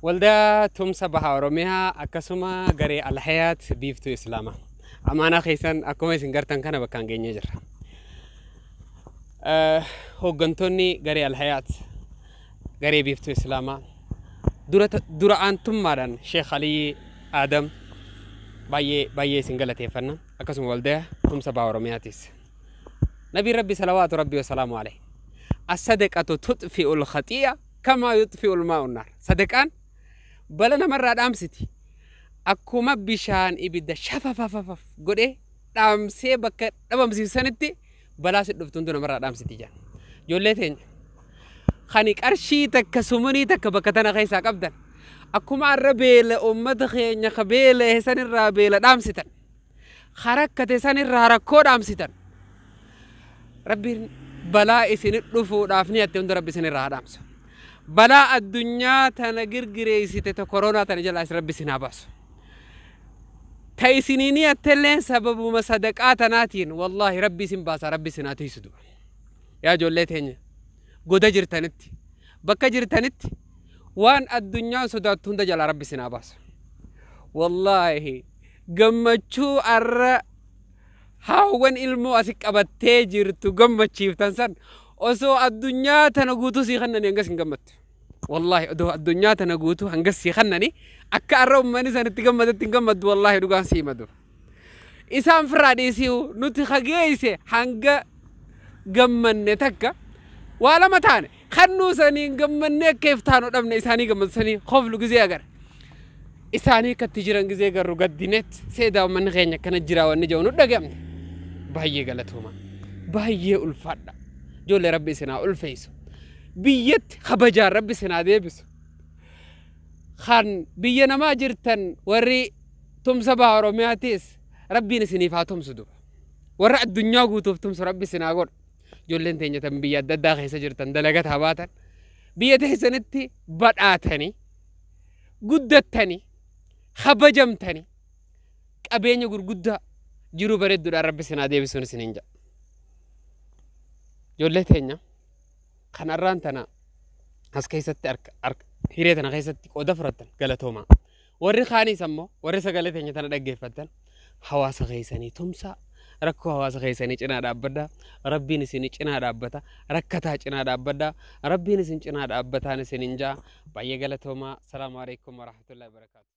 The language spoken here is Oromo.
Waldaa Tumsa Baha Oromiyaa akkasuma garee Alhayaat Biiftuu Islaamaa. Amaanaa keessan akkuma isin gartan kana bakkaan geenyee jirra. Hooggantoonni garee Alhayaat garee Biiftuu Islaamaa dura aantummaadhaan Sheekh Aliyyi Aadam baay'ee baay'ee isin galateeffanna. Akkasuma waldaa Tumsa Baha Oromiyaatis. Nabiin Rabbi salawaatu Rabbi wasalaamu alayhi. As-sadaqatu tutfi'ul khaxi'a kamaa yutfi'ul maa'u naar. Sadaqaan bala namarraa dhaamsiti. Akkuma bishaan ibidda shafafafaf godhee dhaamsee bakka dhabamsiisanitti balaa si dhuftu hundi namarraa dhaamsiti jedhan. Ijoollee teenya kani qarshii takka sumunii takka bakka tana keessaa qabdan akkuma arra beela uummata keenya ka beela'e sanirraa beela dhaamsitan ka rakkate sanirraa rakkoo dhaamsitan Rabbiin balaa isin dhufuudhaaf ni hatte hunda Rabbi isinirraa haa dhaamsu. Balaa addunyaa tana girgireessite ta koronaa tana jalaa Rabbi isin haa baasu. Ta isinii ni hattelleen sababuma sadaqaa tanaatiin wallaahi Rabbi isin baasa, Rabbi isin haa tiisu duba. Yaa ijoollee teenya goda jirtanitti bakka jirtanitti waan addunyaan sodaattu hunda jalaa Rabbi isin haa baasu. Wallaahi gammachuu arra haawwan ilmoo asi qabattee jirtu gammachiiftan san osoo addunyaa tana guutuu sii kennanii hangas hin gammattu. Wallaahi odoo addunyaa tana guutuu hangas sii kennanii akka arra uummanni san itti gammadetti hin gammaddu, wallaahi dhugaan sii hima dura. Isaan firraa dhiisiu nuti kageeyse hanga gammanne takka waa lama taane kannuu saniin gammannee akka iftaanu dhabne isaanii gammadsanii koflu gizee agarre. Isaanii akkatti jiran gizee garru gaddineet seedaa uummanni keenya akkana jira wanni jedhu nu dhaga'amne. Baay'ee galatooma. Baay'ee ulfaadha. Ijoollee Rabbi isin haa ulfeessu. Biyyatti kabajaan Rabbi isin haa deebisu. Kan biyya namaa jirtan warri Tumsa Baha Oromiyaatis Rabbiin isiniif haa tumsu duba. Warra addunyaa guutuuf tumsu Rabbi isin haa godhu. Ijoolleen teenya tan biyya adda addaa keessa jirtan dalagataa baatan biyya teessanitti badhaatanii guddattanii kabajamtanii qabeenya gurguddaa jiruu bareedduudhaan Rabbi isin haa deebisuun isiniin jedha. Ijoollee teenya kan arraan tana as keessatti hiree tana keessatti qooda fudhattan galatoomaa. Warri kaanis ammoo warri sagalee teenya tana dhaggeeffattan hawaasa keessanii tumsaa, rakkoo hawaasa keessanii cinaa dhaabbadhaa, Rabbiin isin cinaa dhaabbata, rakkataa cinaa dhaabbadhaa, Rabbiin isin cinaa dhaabbataan isiniin ja'a. Baay'ee galatoomaa. Salaamu alaikum warahmatullahi wabarakaatu.